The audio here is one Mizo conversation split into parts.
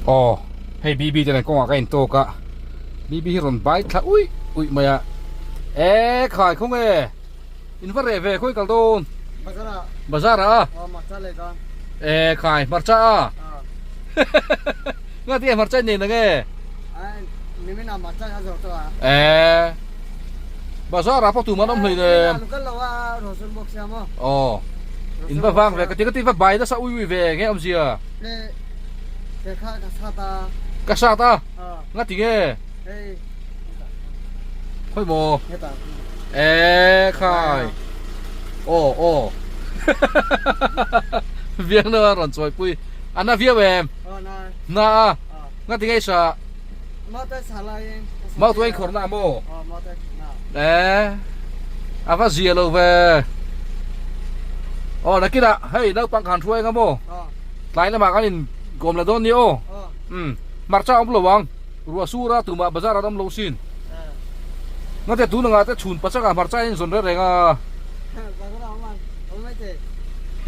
Aw hei BB te nen kawngah ka intawk a BB hi rawn bai thla uih uih mai a e khai khaw nge in va reh ve khawi kal dawn bazar ah e khai hmarcha a nga ti hmarcha in nei na nge e bazar ah pawh tumah an awm hlei nem aw in va vang ve ka ti ka ti va bai nasa ui ui ve nge awmzia ka sat a nga ti nge khawi maw e khai aw aw viang na rawn chawi pui a na viau em na a nga ti nge sa mau tuai khawr na maw e a va zia lo ve aw nakinah hei naupang khan hruai anga maw tlai lamah kan in kawm la dawn nia aw umm hmarcha a awm lo ang ruah sur a tumah bazar an awm lo sin ngate tun angah te chhun pachak ah hmarcha in zawn reng reng a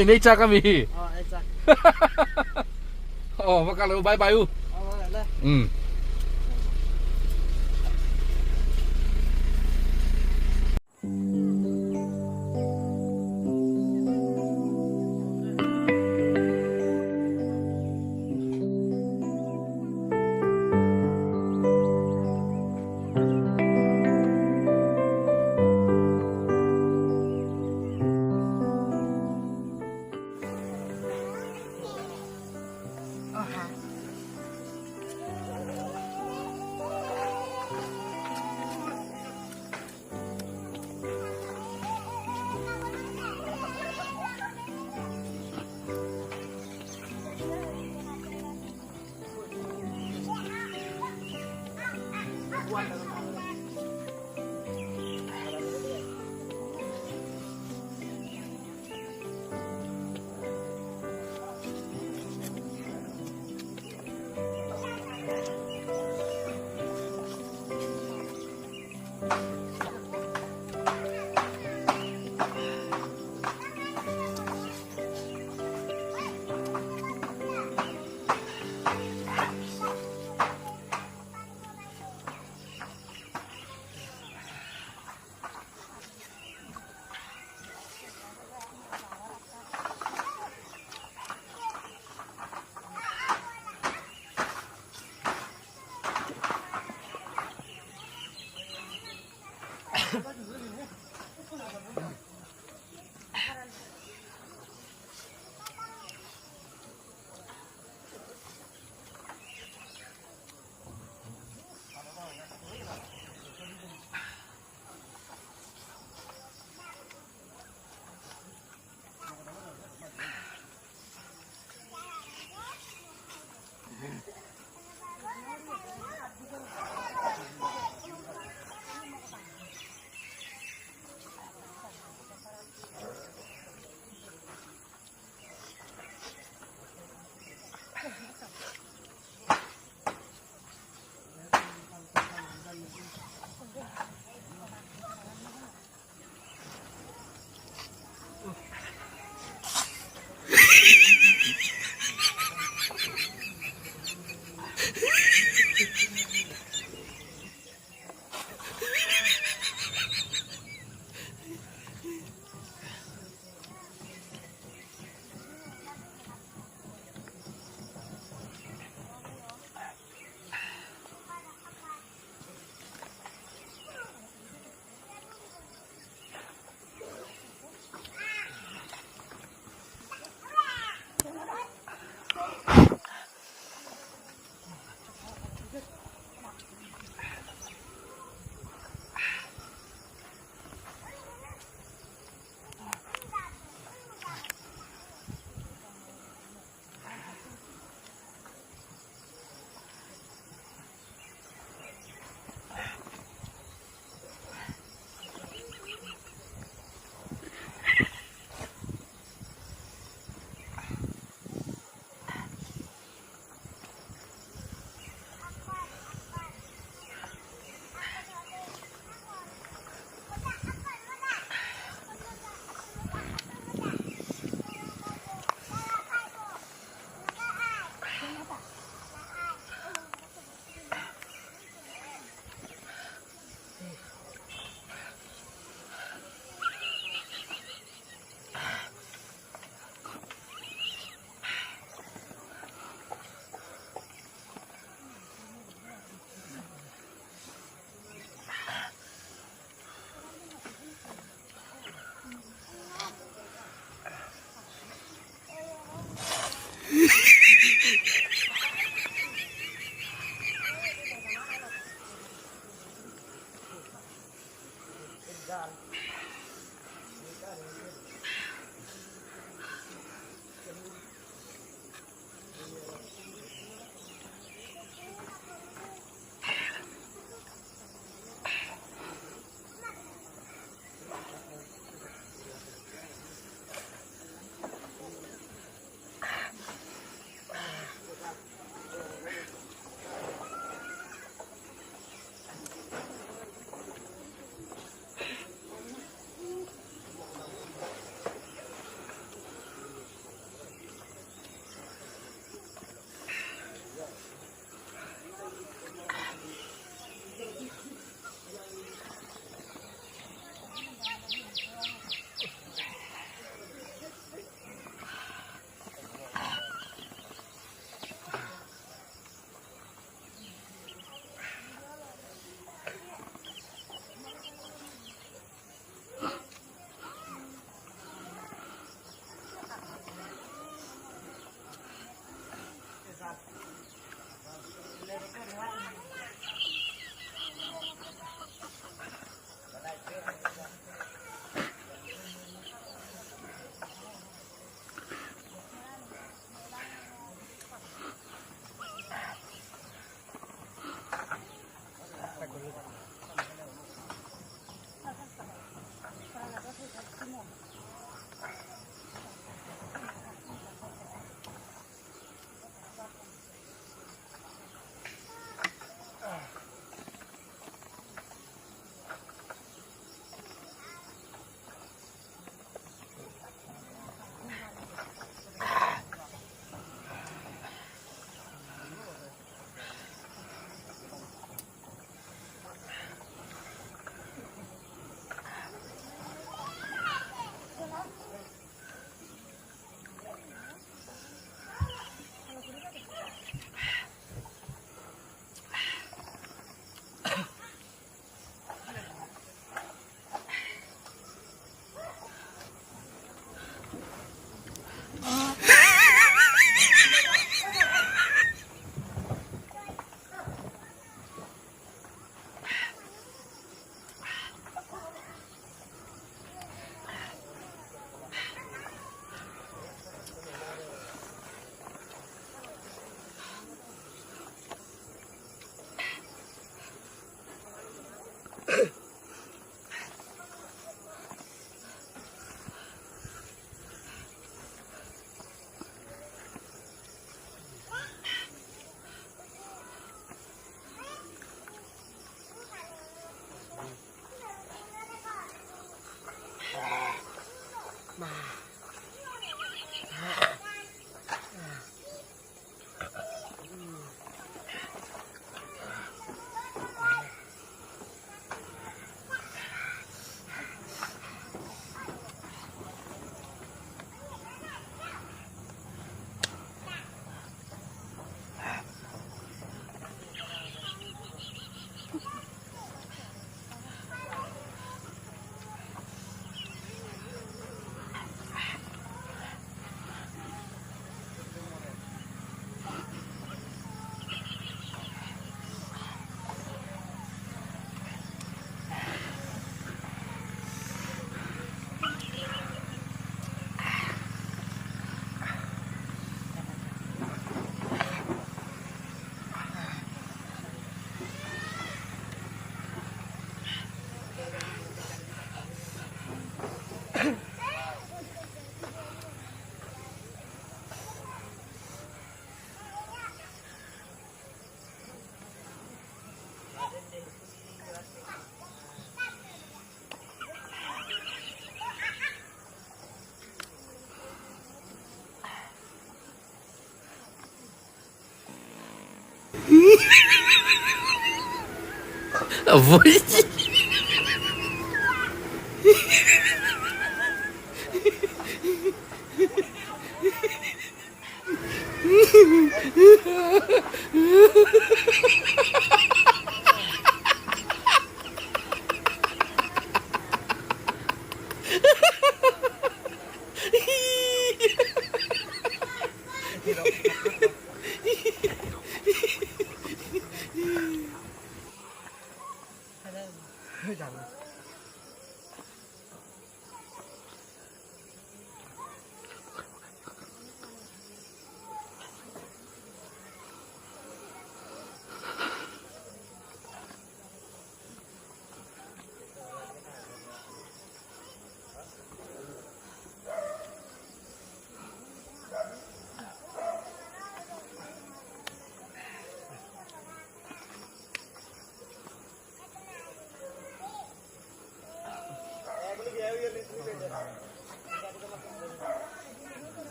in ei chak ami aw va kal lo bye bye u umm.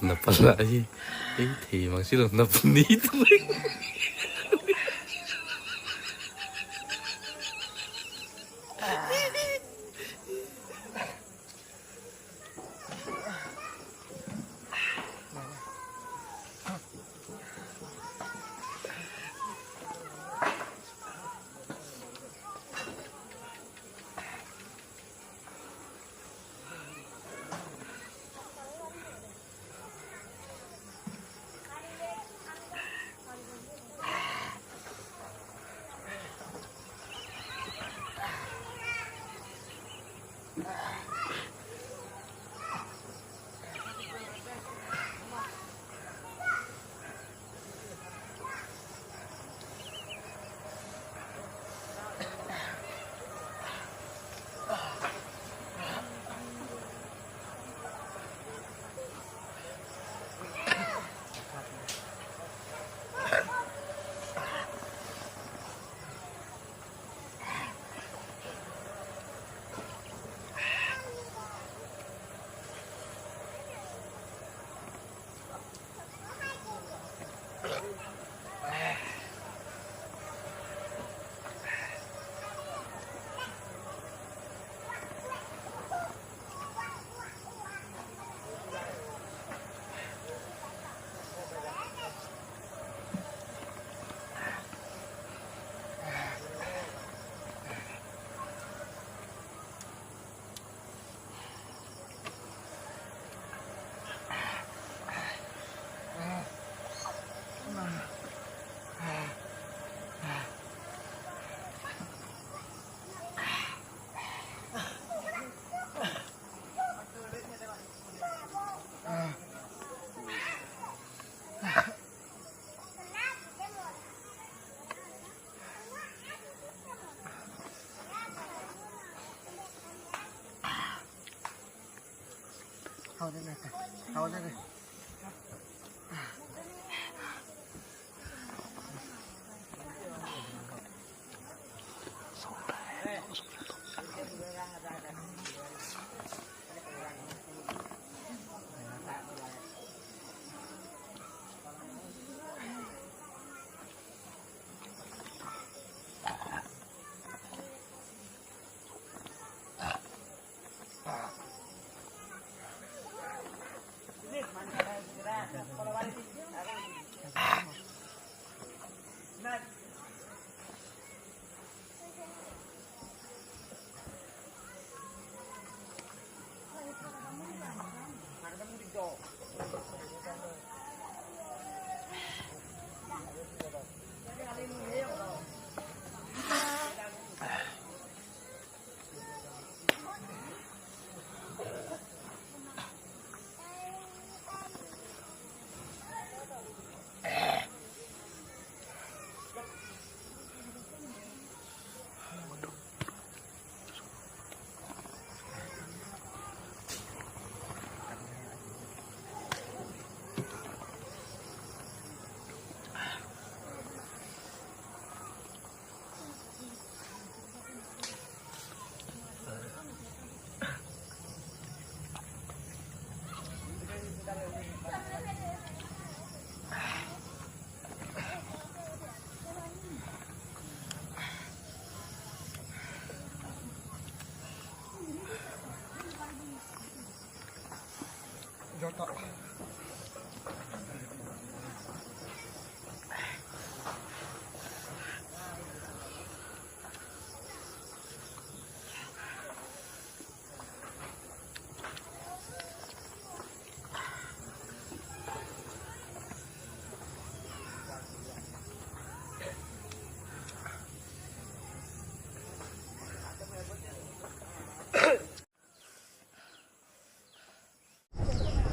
Napalai ei thei mang si lo Navneet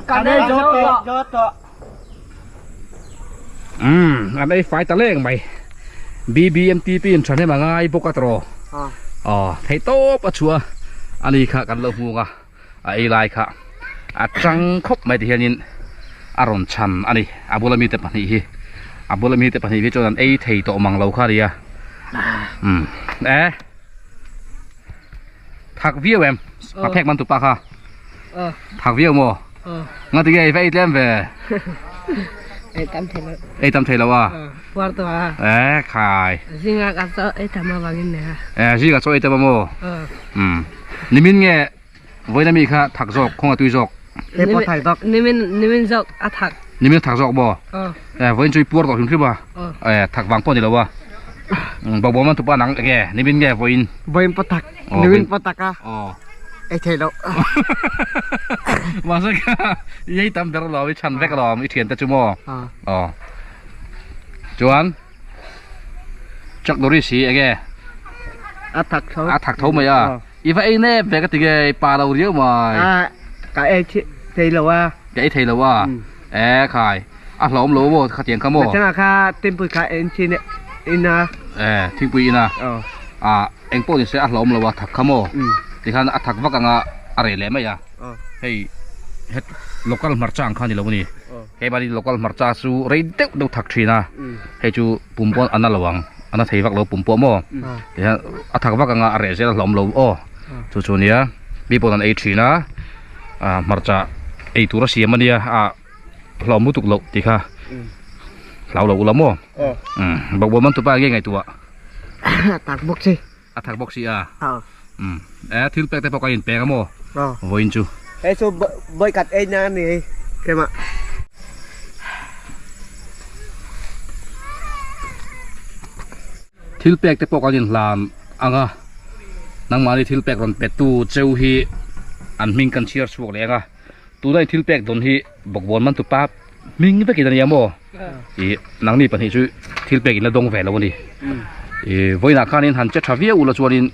Kan ei zo tawh. Zo tawh. Umm an ei fai ta leng mai. BBMTP in thahnem a ngai bawk a tawh. Aw theih tawp a chhuah a ni kha kan lo hmung a a ei lai kha a tang khawp mai ti hianin a rawn chhan a ni a bula mite pahnih hi a bula mite pahnih hi chuan an ei thei tawh mang lo kha a nia umm e. Thak viau em? A phek man tupa kha. Thak viau maw? Nga ti nge i va ei tlem ve? Ei tam thei lo. Ei tam thei lo a? Puar tawh a. E khai. Zinga ka chaw ei tam avangin ne a. E zinga chaw ei tam a maw? Um. Nimin nge vawiin ami kha thak zawk khawnga tui zawk? Ei pawh thak zawk. Nimin nimin zawk a thak. Nimin a thak zawk maw? E vawiin chu i puar tawh hrim hrim a. E thak vang pawh ni lo a. Bawkbawn man tupa nang enge nimin nge vawiin? Vawiin pawh thak. Nimin pawh tak a. Ei thei lo. Mahse kha i ei tam ber alawm i chhan vek alawm i thiante chu maw? Aw. Chuan Chuck Norris hi enge? A thak tho. A thak tho mai a. I va ei nep ve ka ti nge i pa lo riau mai. A ka ei thei lo a. Ka ei thei lo a. E khai. A hlawm lo maw khatiang kha maw? Nachangah kha thingpui kha en chin in a. E thingpui in a. A eng pawh ni se a hlawm lo a thak kha maw? Tikhan a thak vak anga a reh leh mai a. Hei het local hmarcha ang kha ni lo a ni. Hei mahni local hmarcha chu rei deuh deuh thak thin a. Hei chu pum pawh a na lo ang a na thei vak lo pum pawh maw? Tikhan a thak vak anga a reh zel a hlawm lo aw. Chu chu nia mi pawh an ei thin a hmarcha ei tur a siam a nia a. Hlawm lutuk loh tih kha hlau lo ula maw? Umm bawkbawn man tupa nge ngaihtuah? A thak bawk si. A thak bawk si a. Umm e thil pek te pawh ka inpek a maw? Vawiin chu. Hei chu bawikhat ei na a ni hei keimah. Thil pek te pawh kan inhlan ang a, nangmahni thil pek rawn pe tu cheu hi an hming kan chhiar chhuak leh ang a. Tunah i thil pek dawn hi bawkbawn man tupa hming vekin a nia maw? Ih nangni pahnih chu thil pek in la dawng ve lo a ni. Ih vawiinah khanin han che tha viau ula chuanin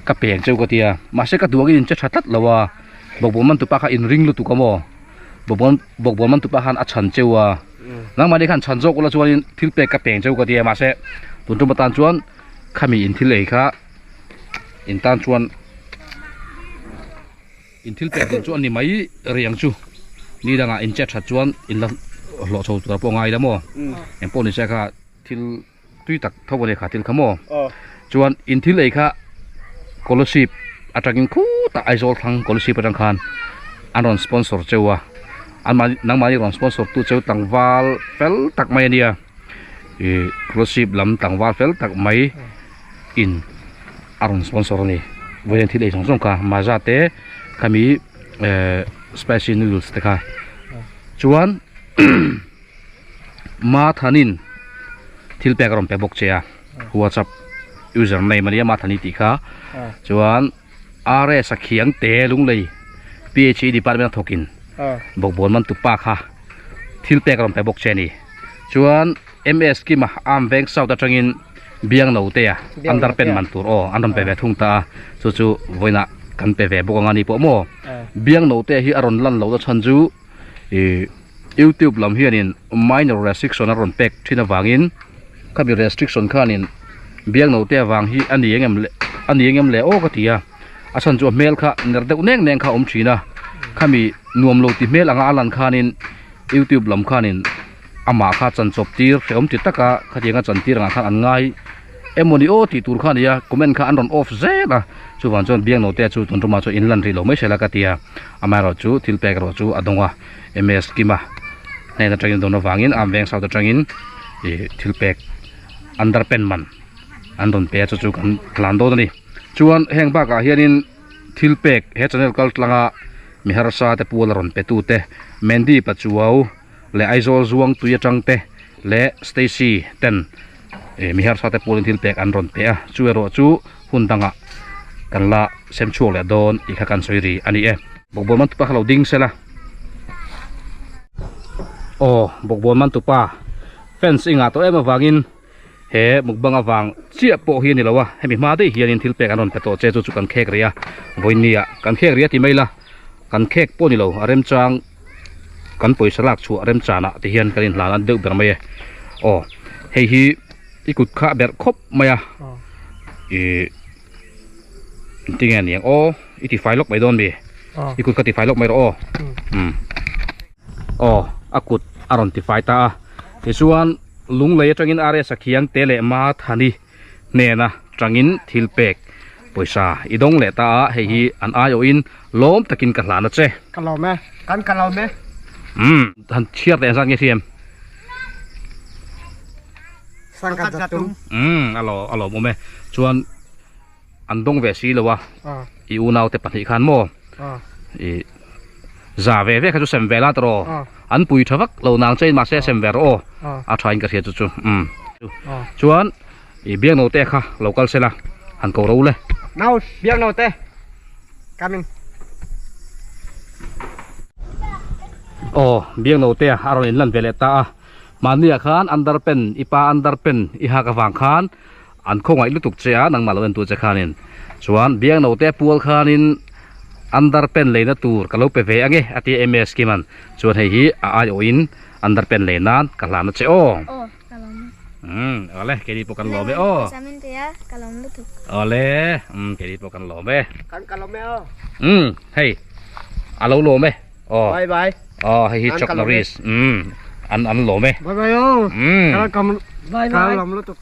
ka peng cheu ka tia mahse ka duangin in che tha tlat lo a bawkbawn man tupa kha in ring lutuk a maw? Bawkbawn bawkbawn man tupa khan a chhan cheu a nangmahni khan chhan zawk ula chuanin thil pek ka peng cheu ka tia mahse tun tum atan chuan khami in thil ei kha in tan chuan. In thil pek duh chu a ni mai riang chu ni dangah in chet that chuan in la hlawh chho tur pawh ngai la maw eng pawh ni se kha thil tui tak tho a ni kha thil kha maw chuan in thil ei kha scholarship atangin khutah Aizawl thlang scholarship atang khan an rawn sponsor cheu a an mahni nangmahni rawn sponsor tu cheu tlangval fel tak mai a nia ih scholarship lam tlangval fel tak mai in. A rawn sponsor a ni vawiin thil ei zawng zawng kha maza te khami ehh spicy noodles te kha chuan mathanin thil pek a rawn pe bawk che a whatsapp user name a nia mathani tih kha chuan rs a khiang te lunglei phe department a thawkin bawkbawn man tupa kha thil pek a rawn pe bawk che a ni chuan. MS Kima Arm Veng South atangin Biang Note a under pen man tur aw an rawn pe ve thung ta a chu chu vawiinah kan pe ve bawk ang a ni pawh maw Biang Note hi a rawn lan loh na chhan chu ih YouTube lam hianin minor restriction a rawn pek thin avangin khami restriction khanin Biang Note avang hi a ni engem le a ni engem le aw ka ti a a chhan chu a hmel kha ner deuh neng neng kha a awm thin a khami nuam lo ti hmel anga a lan khanin YouTube lam khanin. Amah kha chan chawp tir hrehawm ti taka khatianga chan tir angah khan an ngai emawni aw tih tur kha a ni a, comment kha an rawn off zel a, chuvang chuan biang note chu tun tumah chuan in lan rih lo mai sela ka ti a, amaherawh chu thil pek erawh chu a dawng a, MS Kima hnen atangin dawn avangin Arm Veng South atangin ih thil pek under pen man an rawn pe a chu chu kan hlan dawn a ni. Chuan heng bakah hianin thil pek he channel kal tlanga. Mi harsa te pual a rawn pe tu te Mandy Pachuau leh Aizawl Zuang tui atang te leh Stacy ten eh mi harsa te pualin thil pek an rawn pe a chu erawh chu hun dangah kan la sem chhuak leh dawn tih kha kan sawi ri a ni e. Bawkbawn man tupa kha lo ding sela aw bawkbawn man tupa fence i ngah tawh em avangin he mukbang avang chiah pawh hi a ni lo a hemi hma daih hianin thil pek an rawn pe tawh che chu chu kan khek rih a vawinia kan khek rih a ti mai la kan khek pawh a ni lo a remchang kan pawisa lak chhuah remchanah te hian kan inhlan a deuh ber mai e aw hei hi i kut kha a berh khawp mai a ih tinge a niang aw i tifai lawk mai dawn mi i kut kha tifai lawk mai rawh aw um aw a kut a rawn tifai ta a tichuan lunglei atangin RS a khiang te leh Mathani hnena tangin thil pek pawisa i dawng leh ta a hei hi an aiawhin lawm takin ka hlan a che. Ka lawm e, kan ka lawm e. Umm han chhiar leh zat nge hriam. Sangkhat zatum. Umm a lo a lawmawm e chuan an dawng ve si lo a i unau te pahnih khan maw i za ve ve kha chu sem ve la tawh an pui tha vak lo nang che in mahse sem ve rawh aw a tha in ka hria chu chu umm chuan i biakno te kha lo kal sela han ko ro le. Nau biakno te coming. Aw biakno te a rawn in lan ve leh ta a mahni ah khan underpen i pa underpen i hak avang khan An khawngaih lutuk che a, nangmah lo entu che khanin. Chuan Biangnote pual khanin underpant leina tur ka lo pe ve ange a tia MS Kiman. Chuan hei hi a aiawhin underpant lei nan ka hlan a che aw. Aw, ka lawm e. Umm, awle, keini pawh kan lawm e aw. Samin te a, ka lawm lutuk. Awle, umm, keini pawh kan lawm e. Kan ka lawm e aw. Umm, hei, a lo lawm e. Aw. Bye bye. Aw, hei hi Chuck Norris. Umm, an an lawm e. Bye bye aw. Umm. Ka lawm lutuk.